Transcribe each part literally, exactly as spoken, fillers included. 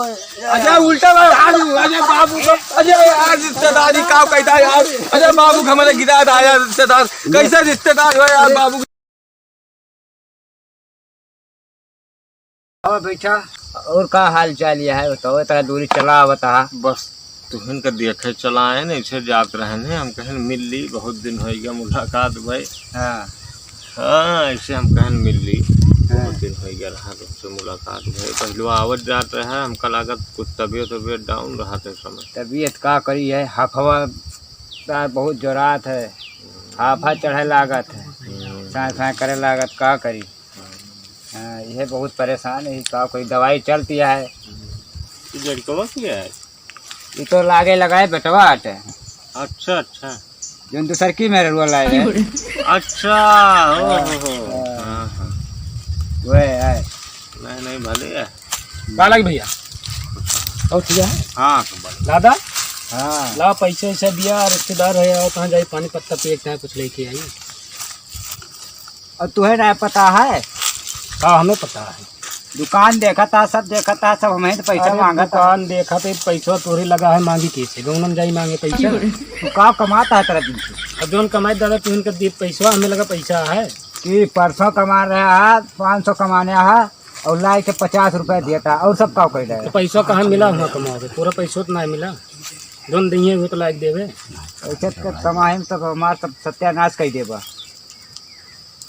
अरे उल्टा बात, अरे, अरे बाबू को, अरे यार रिश्तेदारी का कहता है यार, अरे बाबू का हमारे गिरा था यार रिश्तेदार, कैसे रिश्तेदार हो यार बाबू। और बैठा, और का हाल चाल यह है बताओ, इतना दूरी चला आवता है। बस तुहन का देखे चला आए न, ऐसे जात रहन है, हम कहन मिल ली, बहुत दिन होइ गया मुलाकात भाई। हाँ। हाँ, ऐसे हम कहन मिल ली, हाँ। बहुत दिन होइ गया रहा तुमसे मुलाकात भाई। पहले आवत जात रहा, हमका लागत कुछ तबियत वबियत डाउन रहा था उस समय। तबियत का करी है, हफवा बहुत जोरात है, हाफा चढ़े लागत है, हम्म। साँय साँय करे लागत, का करी। हाँ, यह बहुत परेशान है, का कोई दवाई चलती है। ये लड़कवा किया है? ये तो लागे लगाए बेटवा आटे। अच्छा, अच्छा। जोन दूसर की मेरे रुआ लाए है। अच्छा, ओ हो हो। हाँ। हाँ, हाँ। वह है। नहीं, नहीं, भले है। का लग भैया? और ठीक है? हाँ, तो बढ़िया। दादा? हाँ। ला पैसे वैसे दिया, रिश्तेदार है, आओ कहाँ जाई, पानी पत्ता पिए के, कुछ लेके आई। और तुहे ना पता है? का हमें पता है? दुकान देखा था, सब देखा था, सब हमें तो पैसा अरे मांगा था। दुकान देखा तो पैसा तोरे लगा है, मांगी कैसे? गौनम जाई मांगे पैसा। तू का कमाता है तेरा दिन से? अब जोन कमाई दादा, तू इनका दे पैसा, हमें लगा पैसा है। कि परसों कमा रहा है, पाँच सौ कमाने है, और लाई के पचास रुपया दिया था, और सब का कर रहा तो है? पैसा कहाँ मिला हुआ कमाओगे? पूरा पैसा तो ना मिला। जोन दइहे वो तो लायक देवे। ऐसे तो कमाई में तो हमार सब सत्यानाश कर देबा।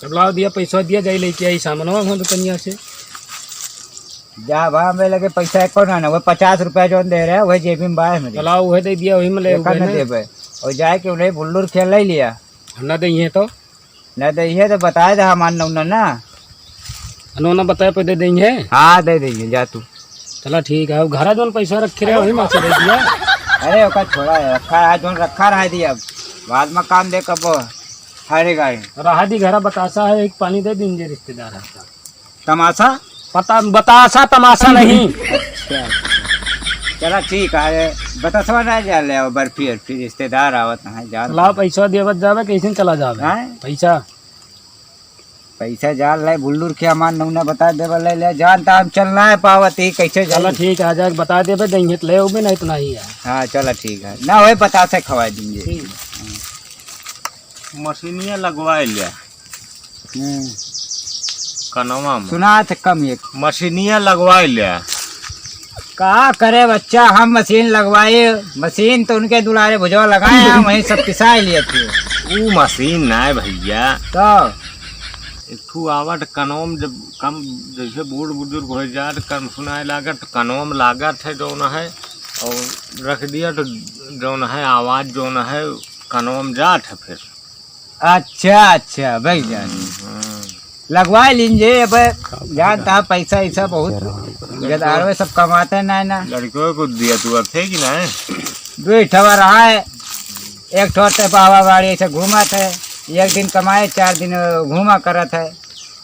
अब लाओ दिया, पैसा दिया, जाई लेके आई सामानवा वहाँ दुकनिया से। जा भा, हमें लगे पैसा एको ना, ना, वो पचास रुपया जोन दे रहे, वही जेबी में बाय मेरे। चलाओ, वही दे दिया, वही में ले एकर उबे ना ना। देबे। और जाए के उन्हें बुल्लूर खेल ले लिया। हम ना दइहे तो? ना दइहे तो बताए दे हमार नौना ना। नौना बताए पे दे देंगे। हाँ, दे देंगे, जा तू। चला ठीक है, अब घरा जोन पैसा रखे रहे, वही में से दे दिया। अरे, ओका छोड़ा है, रखा है, जोन रखा रहा दिया, बाद में काम दे कब। अरे गाय। रहा दी घरा बतासा है, एक पानी दे दीजिए रिश्तेदार है। तमाशा? पता, बतासा तमाशा नहीं। अच्छा। चला ठीक है, बतासवा ना जा ले, और बर्फी और फिर रिश्तेदार आवत हैं, जान। ला पैसा देवत जावे, कैसे चला जावे? हैं? पैसा। पैसा जान ले, बुल्लुर के हमार नौना बता देवे, ले, ले, जान ता हम चल ना पावत ही, कैसे चला जाई? ठीक है, आ जाके बता देवे, देंगे तो ले, वो भी नहीं तो नहीं है। हाँ, चला ठीक है, ना होए बतासे खवाए देंगे। ठीक। मशीनिया लगवाए लिया। हम्म। कनवा में। सुना थे कम एक। मशीनिया लगवाए लिया। का करे बच्चा, हम मशीन लगवाए, मशीन तो उनके दुलारे भुजवा लगाए हैं, वहीं सब पिसाए लिए थे। ऊ मशीन ना है भैया। तो? एक ठू आवत कनोम, जब कम, जैसे बूढ़ बुजुर्ग हो जात, कम सुनाए लागत, कनोम लागत है जौन है, और रख दिया तो जौन है, आवाज जौन है, कनोम जात है फिर। अच्छा, अच्छा, भाई जान। हम्म। लगवा लीजिए, अब जानता है पैसा ऐसा बहुत, गदारवे सब कमाते ना, ना। लड़कियों को दिया तू अब थे कि ना? दो ठवा रहा है, एक ठो ते बाबा बाड़ी ऐसे घूमत है, एक दिन कमाए, चार दिन घूमा करत है,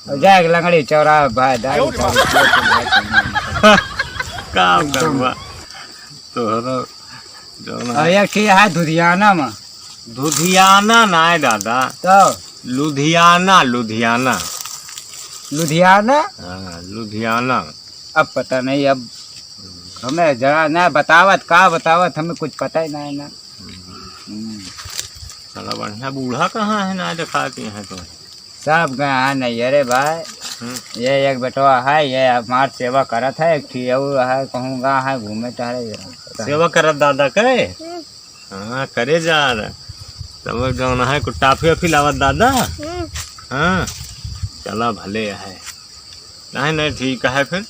और जाए के लंगड़ी चौराहा भाई, दारू, दारू, काम करवा। तोहरा जौन और है। एक ठे है धुधियाना में। धुधियाना ना है दादा। तो? लुधियाना, लुधियाना। लुधियाना? हाँ, लुधियाना। अब पता नहीं, अब हमें जरा ना बतावत, का बतावत, हमें कुछ पता ही ना है ना। हम्म। साला बढ़िया बूढ़ा कहाँ है, ना दिखाती है तो। सब गया है नहीं, अरे भाई। हम्म। ये एक बेटवा है, ये हमार सेवा करत है, एक ठियऊ है, कहूँ गा है, घूमे टहरे। सेवा करत दादा के? हम्म। हाँ, करे जा रहा। तब जौन है, कुछ टाफी वाफी लावत दादा? हम्म। हाँ, चला भले है। नहीं, नहीं, ठीक है फिर।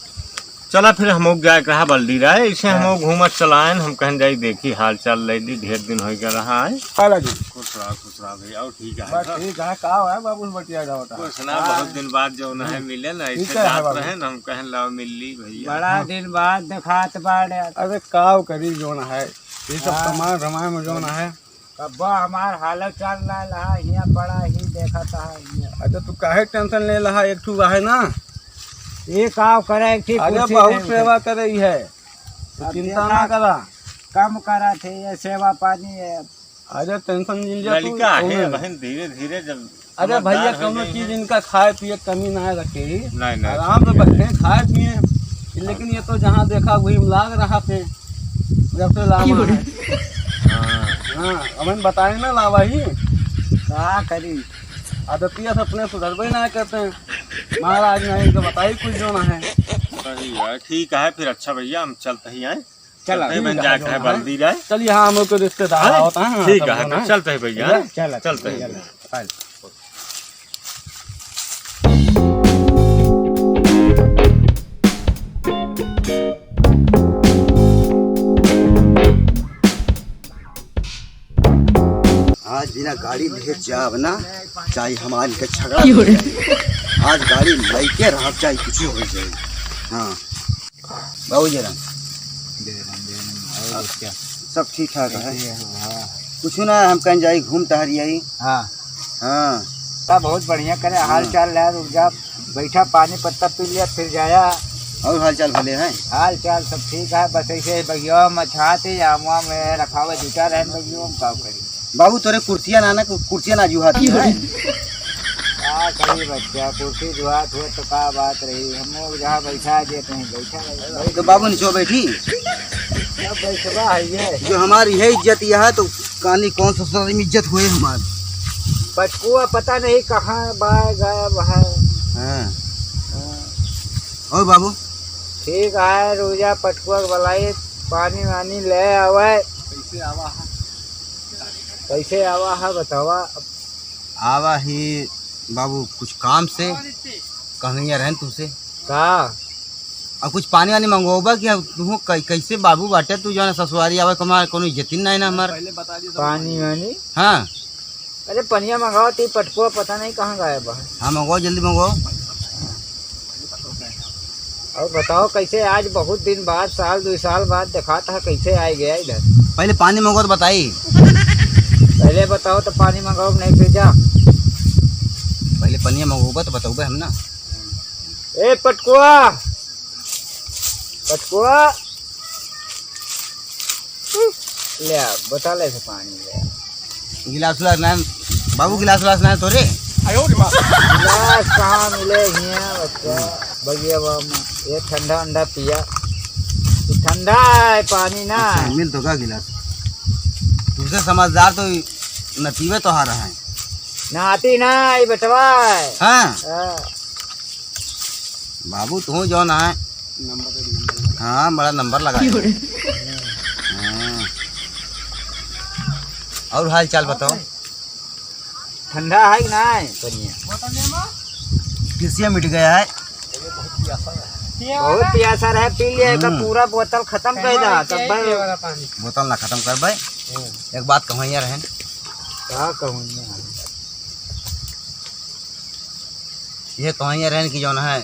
चला फिर हमहू जाए के रहा बल्दी राय, इसे हाँ। हमहू घूमत चलाएन, हम कहन जाई देखी हाल चाल ले ली, ढेर दिन होइ गया रहा है। काला जी। खुश रहा, खुश रहा भैया, और ठीक है बस ना? ठीक है, का है बाबू बटिया जावत है? कुछ ना, हाँ। बहुत दिन बाद जौन है हम्म। मिले ना, ठीक ऐसे है जात बाबू। रहे ना, हम कहन लाओ मिल ली भैया। बड़ा हाँ। दिन बाद देखात बाड़े। अरे काव करी जौन है, ये सब हाँ। सामान रमान में जौन है। कब्बा हमार हालत चाल ना लहा, हियाँ पड़ा ही देखत है हियाँ। अच्छा, तू काहे टेंशन ले लहा? एक ठू आहे ना। ये काव करे, एक ठू अरे, कुर्सी बहुत नहीं सेवा उठे। करे ही है, तू अब चिंता देखा, ना करा। कम करा थे ये सेवा पानी है। अरे, टेंशन जिन लिया तू, लड़का है, कौन है? बहन, धीरे धीरे जब अरे समझदार भैया, हो कौनो जाए चीज हैं। इनका खाए पिए कमी ना रखे ही। नहीं, नहीं, आराम से ठीक है। बैठे, खाए पिए, लेकिन ये तो जहाँ देखा वही में लाग रहा थे, जब से लावा है। हाँ। हाँ, अब हम बताए ना लावा ही। का करी? आदतिया से अपने सुधरबे ना करते हैं। महाराज ने इनके बताई कुछ जो ना है। सही है, ठीक है, फिर अच्छा भैया, हम चलते ही आए। चला, चलते ही ठीक बन है, जाए, जो है, है। बल्दी रहे। चलिए, हाँ, हम लोग के रिश्तेदार हाँ, होता है, हाँ, ठीक सब है, लोग हैं। चलते ही भैया, ठीक है, चला, चलते ही। चला, चला। आज बिना गाड़ी लेके जाब ना, चाहे हमार इनके झगड़ा हो जाए। आज गाड़ी लेके रहब, चाहे कुछ हो जाए। हाँ, बाबू जय राम। जय राम, जय राम। और क्या? सब ठीक ठाक है। कैसे हो? हाँ। कुछ ना, हम कहीं जाई घूम टहरी आई। हाँ। हाँ। सब बहुत बढ़िया करे, हाल हाँ। चाल ले, रुक जा, बैठा, पानी पत्ता पी लिया, फिर जाया। और हाल चाल भले हैं? हाल चाल सब ठीक है, बस ऐसे ही बगिया में छाते, आमवा में रखावे, जुटा रहन बगिया में, का करी? बाबू, तोरे कुर्सिया ना, ना, कु-, कुर्सिया ना जुहाती है। का करी बच्चा, कुर्सी जुहात हुए तो का बात रही, हम लोग जहाँ बैठा जे कहीं बैठा रही। तो बाबू, नीचे बैठी। अब बैठवा है ये। जो हमारी है इज्जत यह है, तो कानी कौन ससुराल में इज्जत हुए हमार। पटकुआ पता नहीं कहाँ बा, गायब है। हाँ। हाँ। और बाबू? ठीक है, रुजा पटकुआ के बुलाई, पानी वानी ले आवे। कैसे आवा है? कैसे आवा है बतावा? आवा ही बाबू कुछ काम से, कहनिया रहन तुमसे। का? और कुछ पानी वानी मंगवाबा कि अब तू कै-, कैसे बाबू बाटे तू, जो है ना ससुरारी आवे, कमा कोनो इज्जत ही नहीं ना हमार। पानी वानी? हाँ। अरे पनिया मंगाओ, ती पटकुआ पता नहीं कहाँ गायब है। हाँ, मंगवाओ, जल्दी मंगवाओ। और बताओ कैसे आज बहुत दिन बाद, साल दो साल बाद देखात है, कैसे आए गया इधर? पहले पानी मंगवाओ तो बताई। पहले बताओ तो पानी मंगाओ, नहीं फिर जा। पहले पनिया मंगवाबा तो बताऊबे हम ना। ए पटकुआ, पटकुआ, ले आ, बोतल है से पानी ले आ। गिलास उलास ना, बाबू, गिलास उलास ना तोरे? गिलास कहाँ मिले हियाँ बच्चा? बगिया बा में। ये ठंडा अंडा पिया। ये ठंडा है पानी ना। अच्छा, मिल तो का गिलास? तुमसे समझदार तो न पीवे तो हारा है। ना आती ना, ये बेटवा है। हाँ। हाँ। बाबू, तू जो ना है। नंबर एक नंबर। हाँ, बड़ा नंबर लगा है। हाँ। और हाल चाल बताओ। ठंडा है कि ना है पनिया? किसिया मिट गया है। बहुत प्यासा रहे, पी लिया एक हम्म। पूरा बोतल खत्म कर दा, तब भाई। बोतल ना खत्म कर भाई। हाँ। एक बात कहूँ यार है। का कहूँ यार? ये कहूँ यार है कि जौन है,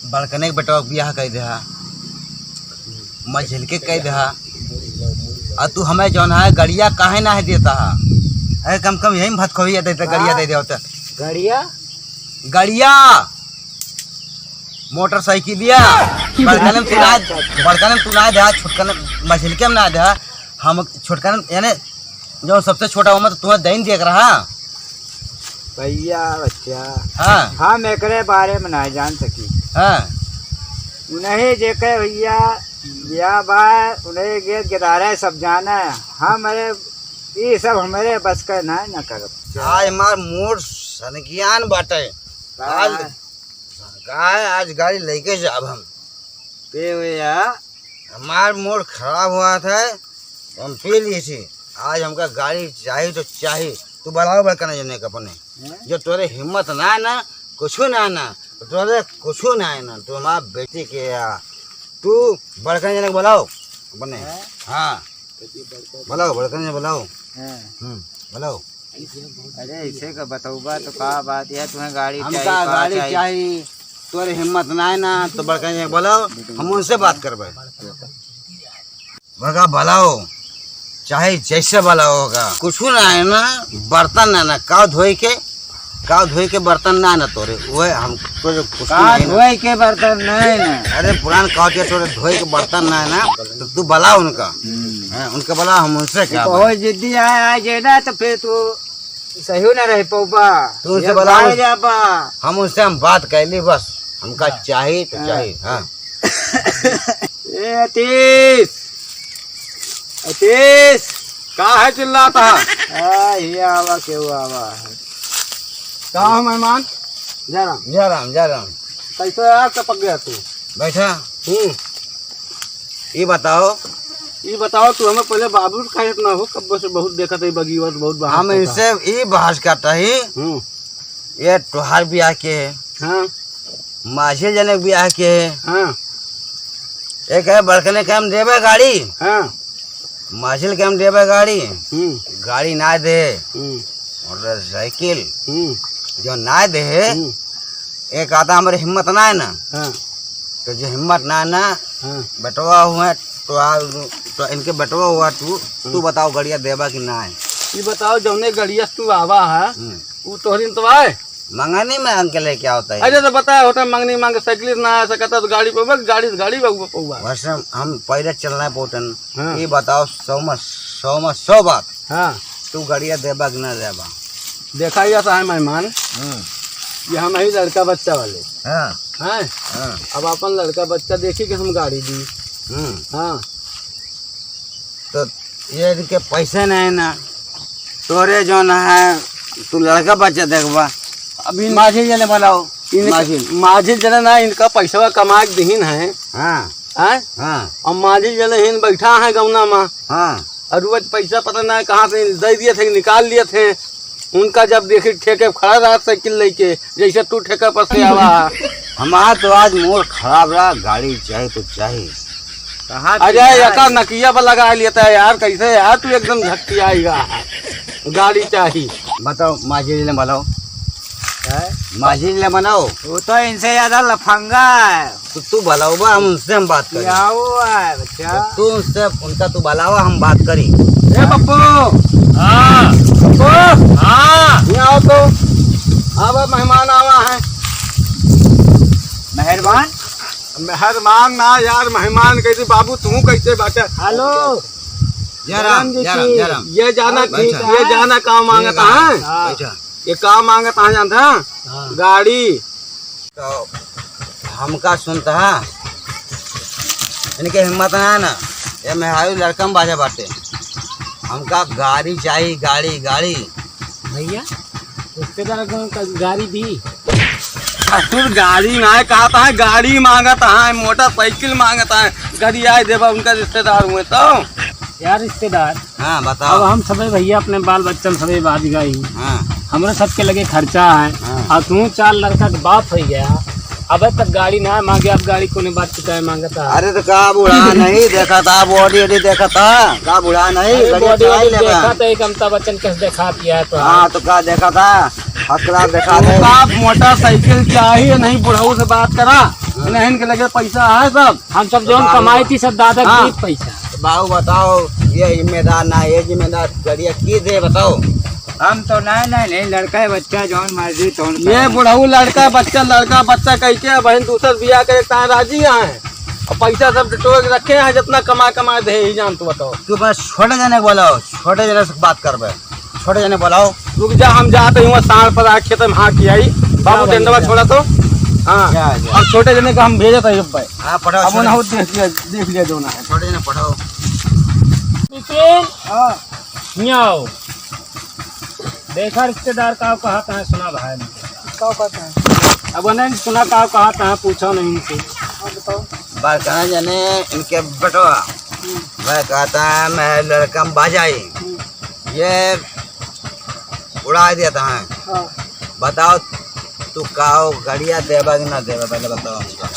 बड़कने के बेटवा के बियाह कइ देहा, मझिलके कइ देहा। आ तू हमें जौन है गड़िया काहे ना है देता है? अरे कम कम यही में भतखोइया देते, गड़िया दे देवता। गड़िया? गड़िया, मोटरसाइकिलिया। बड़कने में तू ना, बड़कने में तू ना देहा, छोटकने मझिलके में ना देहा। हम छोटकने यानी जो सबसे छोटा उम्र तो तुम्हें दैन देख रहा। भैया बच्चा, हाँ। हम एकरे बारे में ना जान सकी। हाँ। उन्हें जेके भैया बिया बा, उन्हें गेद गेदारे सब जाने। हम अरे, ये सब हमारे बस का ना, ना करब। आज हमार मोर सनगियान बाटे। का? आज का है, आज गाड़ी लेके जाब हम। पे भैया। हमार मोर खराब हुआ था, हम पी ली थी। आज हमका गाड़ी चाही तो चाही। तू बुलाओ बड़कने जने के अपने। हैं? जो तोरे हिम्मत ना है ना, कुछ ना है ना, तोरे कुछ ना है ना, तू हमार बेटी के या। तू बड़कने जने के बुलाओ अपने। हैं? हाँ। बुलाओ, बड़कने जने बुलाओ। हैं। हम्म, बुलाओ। अरे, ऐसे का बतौबा तो का बात है, तुम्हें गाड़ी हमका चाही, का गाड़ी चाही? चाही, तोरे हिम्मत ना है ना, तो बड़कने जने बुलाओ, हम उनसे बात करबे। भगा बुलाओ, चाहे जैसे बुलाओ का, कुछ ना है ना, बर्तन ना है ना, का धोए के, का धोए के बर्तन ना है ना तोरे, वो हम तोरे कुछ का नहीं ना। धोए के बर्तन नहीं ना। अरे पुरान का के तोरे धोए के बर्तन ना है ना, तो तू बुलाओ उनका। हम्म। हाँ, उनका बुलाओ, हम उनसे तू क्या बहुत बात? जिद्दी आए, आए जे ना, तो फिर तू सही ना रह पौबा। तू उनसे ये बुलाओ। बाहर जाबा। हम उनसे हम बात कर ली बस। हमका चाही तो हाँ। चाही, हाँ। ए अतीश, अतीश। का है चिल्लात है? आ, ये आवा, केहू आवा है। का हो मेहमान? जय राम। जय राम, जय राम। कैसे यार टपक गया तू? बैठा। हम्म। ई बताओ। ई बताओ, तू हमें पहले बाबू खाए ना हो, कब से बहुत देखत है बगीवत, बहुत बहस हम करता इनसे है। ई बहस करता ही। हम्म। ये तोहार बियाह के है। हाँ। माझी जने बियाह के है। हाँ। एक है बड़कने के हम देबे गाड़ी। हाँ। माझिल के हम देबे गाड़ी। हम्म। गाड़ी ना दे। हम्म। मोटरसाइकिल हम्म। जो ना दे, हम्म। एक आधा हमरे हिम्मत ना है ना। हाँ। तो जो हिम्मत ना है ना, हाँ। बेटवा हुए तो आ, तो इनके बेटवा हुआ तू, तू हम्म। बताओ गड़िया देबा कि ना है? ये बताओ जौने गड़िया तू आवा है, हम्म। वो तोहरी न तो आए? मंगनी मांग के लेके आवता है। अरे तो बताया होता मंगनी मांग के साइकिल ना आ सकता तो गाड़ी पे बस, गाड़ी से गाड़ी पे पौवा। वैसे हम पहले चलना है पोटन। हाँ। ये बताओ सौ में, सौ में सौ बात। हाँ। तू गड़िया देबा कि ना देबा? देखा, ये तो है मेहमान, हम्म। ये हम ही लड़का बच्चा वाले। हाँ। हैं? हाँ। अब अपन लड़का बच्चा देखी कि हम गाड़ी दी। हम्म। हाँ। तो ये इनके पैसे नहीं ना, तोरे जो ना है, तू लड़का बच्चा देखबा। अभी माझी जने बनाओ, इन-, माझी। माझी जने ना, इनका पैसवा कमा के दीन है। हाँ। हैं? हाँ। और माझी जने हिन बैठा है गौना में। हाँ। और रोज पैसा पता ना कहाँ से दे दिए थे, निकाल लिए थे। उनका जब देखी ठेके पे खड़ा रहा साइकिल लेके, जैसे तू ठेके पर से आवा। हमार तो आज मूड खराब रहा, गाड़ी चाही तो चाही। कहाँ अरे एका नकिया पर लगा लेता है यार, कैसे यार तू एकदम झटकी आएगा। गाड़ी चाही। बताओ, माझी ले बनाओ। काय? माझी ले बनाओ। वो तो इनसे ज्यादा लफंगा है। तो तू बुलाओ बा, हम उनसे हम बात करी। क्या हुआ है बच्चा? तो तू उनसे, उनका तू बुलावा, हम बात करी। ए पप्पू। हाँ। पप्पू। हाँ। यहाँ आओ तो। अब मेहमान आवा है। मेहरबान? मेहरबान ना यार, मेहमान कह दी बाबू, तू कैसे बाटे? हेलो। जय राम, जय राम, जय राम। ये जाना, बैठा। ये जाना का मांगता है? हाँ। बैठा। ये का मांगता है जानता है? हाँ। गाड़ी। तो हमका सुनता है, इनके हिम्मत ना है ना, ये मेहरारू लड़का में बाजा बाटे, हमका गाड़ी चाही, गाड़ी, गाड़ी। भैया, रिश्तेदार को क-, गाड़ी दी। आ, तू गाड़ी ना कहता है, गाड़ी मांगता है, मोटरसाइकिल मांगता है, गाड़ी आए देबा उनका रिश्तेदार हुए तो। यार रिश्तेदार, हाँ, बताओ। अब हम सबे भैया अपने बाल बच्चन सबे बाज गई। हाँ। हमरे सबके लगे खर्चा है। हाँ। और तू चार लड़का के बाप हो गया, अबे तक गाड़ी ना मांगे, अब गाड़ी कोने बात की चाहे मांगता है। अरे तो का बूढ़ा नहीं देखा था, बॉडी वॉडी देखा था, का बूढ़ा नहीं, अरे गाड़ी बॉडी चलाई वॉडी लेबा। देखा तो एक अमिताभ बच्चन कैसे देखा दिया है तो। हाँ, तो का देखा था, फर्स्ट क्लास देखा था। का मोटरसाइकिल चाही नहीं, बुढ़ऊ से बात करा, हाँ। नहीं इनके लगे पैसा है सब। हम सब जौन बाबू। कमाई थी सब दादा हाँ। की पैसा। बाबू बताओ, ये जिम्मेदार ना, ये जिम्मेदार गड़िया की दे बताओ। हम तो नहीं, नहीं, नहीं, लड़का है बच्चा, जौन मर्जी तौन ये करे। बुढ़ऊ लड़का बच्चा, लड़का बच्चा कह के बहन दूसर बियाह करे ताए राजी हैं। और पैसा सब टोक रखे हैं, जितना कमा कमा दे ही जान तू बताओ। तू बस छोटे जने को बुलाओ, छोटे जने से बात करबे। छोटे जने बुलाओ। रुक जा, हम जाते हैं वहाँ साढ़ पर आके खेत में हाँ किया ही। बाबू जा भाई, टेंडवा जा। छोड़ा तो। हाँ। जा, जा। और छोटे जने का हम भेजे थे भाई। हाँ, पढ़ाओ, अब छोटे उन्हें देख लिया, देख लिया जो ना है। छोटे जने पढ़ाओ। नितिन। हाँ। यहाँ आओ। देखा रिश्तेदार का कहा था, सुना भाई। का कहता है? अब उन्हें सुना का कहा था, पूछा नहीं इनसे। हाँ, बताओ। बात कहाँ जाने इनके बेटवा। हम्म। मैं कहता है, मैं लड़का में बाजाई। हम्म। ये उड़ा देता है। हाँ। बताओ, तू का हो, गड़िया देबा कि ना देबा, पहले बताओ हमको।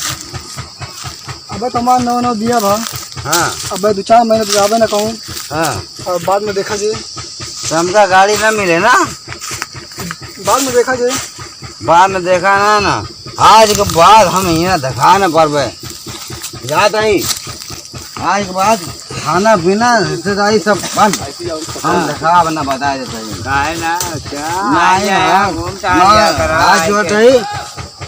अबे तुम्हारा नौ नौ दिया भा। हाँ। अबे दो चार महीने तो जाबे ना कहूँ। हाँ। और बाद में देखा जी। तो हमका गाड़ी ना मिले ना? बाद में देखा जी। बाद में देखा ना, ना। आज के बाद हम यहाँ देखा ना पारबे। जात ही। आज के बाद खाना पीना, रिश्तेदारी सब बंद। हम देखाब ना, बताए देते हैं। काहे ना? क्या? नहीं, आया, हम, घूम टहल ना, लिया करो, हाथ आए जोड़ते के। ही,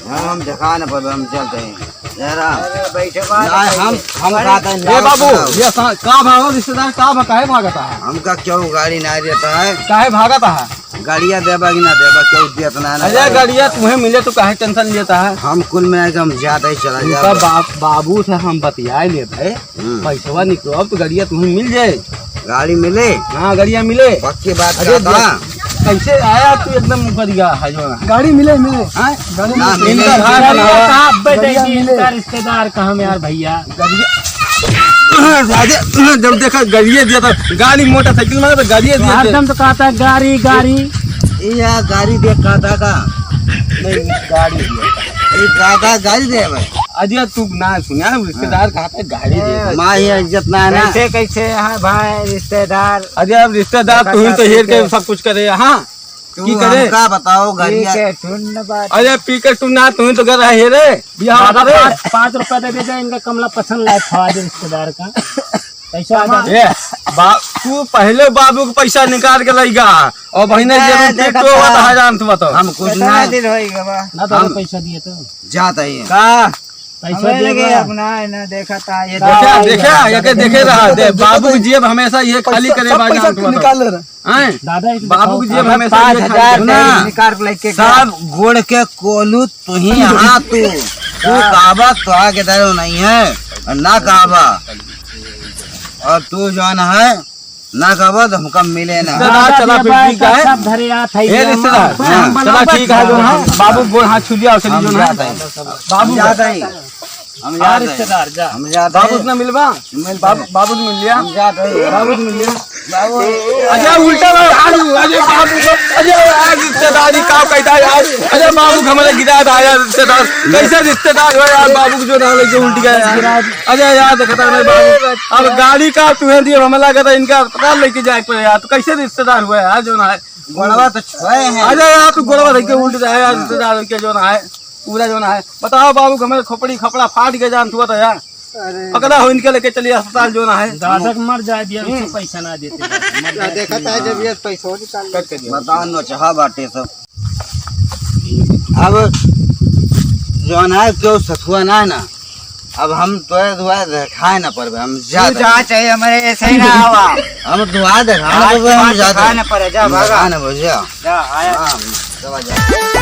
हम, हम देखा ना पाबे, हम चलते हैं। जरा। अरे, बैठे बात ना, है। हम, हम अरे, खाते हैं, ये लाओ बाबू, खाओ। ये सा-, का भागो रिश्तेदार, का भा-, काहे भागता है? हमका क्यों गाड़ी ना देता है? काहे भागता है? गाड़िया देबा कि ना देबा, केहू देत ना, ना अरे देबा। गाड़िया तुम्हें मिले तो काहे टेंशन लेता है? हम कुल मिला के हम जाते ही चला उनका जाबे। बाप, बाबू से हम बतियाए लेबे। हम्म। पैसवा निकलो, अब तो गाड़िया तुम्हें मिल जाए। गाड़ी मिले? हाँ, गाड़िया मिले। पक्की बात अरे कहता। देख, कैसे आया तू एकदम ऊपर गया है जो ना। गाड़ी मिले, मिले। हाँ? गाड़ी ना मिले। मिले। इनका भाई गाड़िया बनावा। कहाँ पे गाड़िया देखी मिले। इनका रिश्तेदार कहाँ में यार भैया? गाड़िया। राजे, जब देखा गाड़िया दिया था, गाड़ी मोटरसाइकिल में तो गाड़िया दिया था। हरदम तो कहता है गाड़ी, गाड़ी। ये यार गाड़ी दे कहता का? नहीं, गाड़ी दिया। ये दादा गाड़ी दे भाई। अजय तू ना सुना, रिश्तेदार कहाँ पे गाड़ी दे? माँ ये इज्जत ना है ना। कैसे, कैसे है भाई रिश्तेदार? अरे अब रिश्तेदार तू ही तो हेर के सब कुछ करे, हाँ? तू की करे? हमका बताओ, गाड़िया ठीक है, सुन न बात। अरे पी के तू ना, तू ही तो कर रहा है रे, बिहार दादा, करे। पाँच, पाँच रुपया दे दे, इनका कमला पसंद लाए, खवा दे रिश्तेदार का। पैसा आ जा। ए, बा-, तू पहले बाबू के पैसा निकाल के लइगा, और बहिने ए, जेब में देखा पेट हुआ था। तो हैरान तू बताओ। हम कुछ कितना ना दिन होई गवा? ना दादा, हम पैसा दिए तो। जाता ही है। का? पैसा हमें दिए लगे बा। अपना है ना, देखा था, ये देखा, देखा, ये के देखे रहा, दे, बाबू की जेब हमेशा ये खाली पैसा, करे सब बा, पैसा जान तू बताओ। निकाल ले रहा। हैं? दादा, एक बाबू की जेब हमेशा पाँच हजार खाली। सुना, निकाल लेके गया। सब गोड़ के कोलू तू ही, हाँ तू। तू हाँ। काबा तो आगे दरो नहीं है, और ना काबा। और तू जौन है, ना काबा तो हमका मिले ना। दादा, चला फिर ठीक है। सब धरे हाथ है ए, ये रिश्तेदार, हाँ। चला ठीक है, जो है, बाबू गोड़ हाथ छू लिया, चली हम जो है। जाते हैं। बाबू हम जाते हैं। हम हाँ, जाते हैं। रिश्तेदार, जा। हम जाते बाबू हैं। से ना मिलबा? मिलते बाबू, हैं। बाबू से मिल लिया? हम जाते हैं। बाबू से मिल लिया? बाबू। अरे उल्टा भाई, अरे, अरे बाबू, अरे यार, रिश्तेदारी का कहता है यार? अरे बाबू, हमारे गिरा था यार रिश्तेदार। कैसे रिश्तेदार हो यार? बाबू को जो ना लेके उल्टी गया यार। अरे यार, देखता है बाबू। अब गाड़ी का तुम्हें दिए, हमला कहता इनका अस्पताल लेके जाए पड़े यार। तो कैसे रिश्तेदार हुआ यार, जो ना है? गोड़वा तो छुए हैं। अरे यार, तू गोड़वा धइके उल्टी रहा यार, रिश्तेदार के जो ना है। पूरा जो ना है, बताओ बाबू, हमारे खोपड़ी खपड़ा फाट के जान हुआ था यार। अरे। पकड़ा हो, इनके लेके चलिए अस्पताल जो ना है। दादा के मर जाए दिया, हम्म। उससे पैसा ना देते, मर जाए। देखा था जब ये पैसा निकाल कट के दिया। बताओ, नोचहा बाटे सब। अब जो ना है, क्यों सथुआ ना है ना, अब हम तो दुआ देखाए ना परबे, हम तू जाते जा हैं। चाहे हमारे ऐसे ही ना आवा। हम दुआ देखाए ना आज परबे, हम बात जाते दिखाए हैं। ना पड़े, जा भागा। दिखाए ना पड़े, जा। जा, आया। हाँ, चला जा।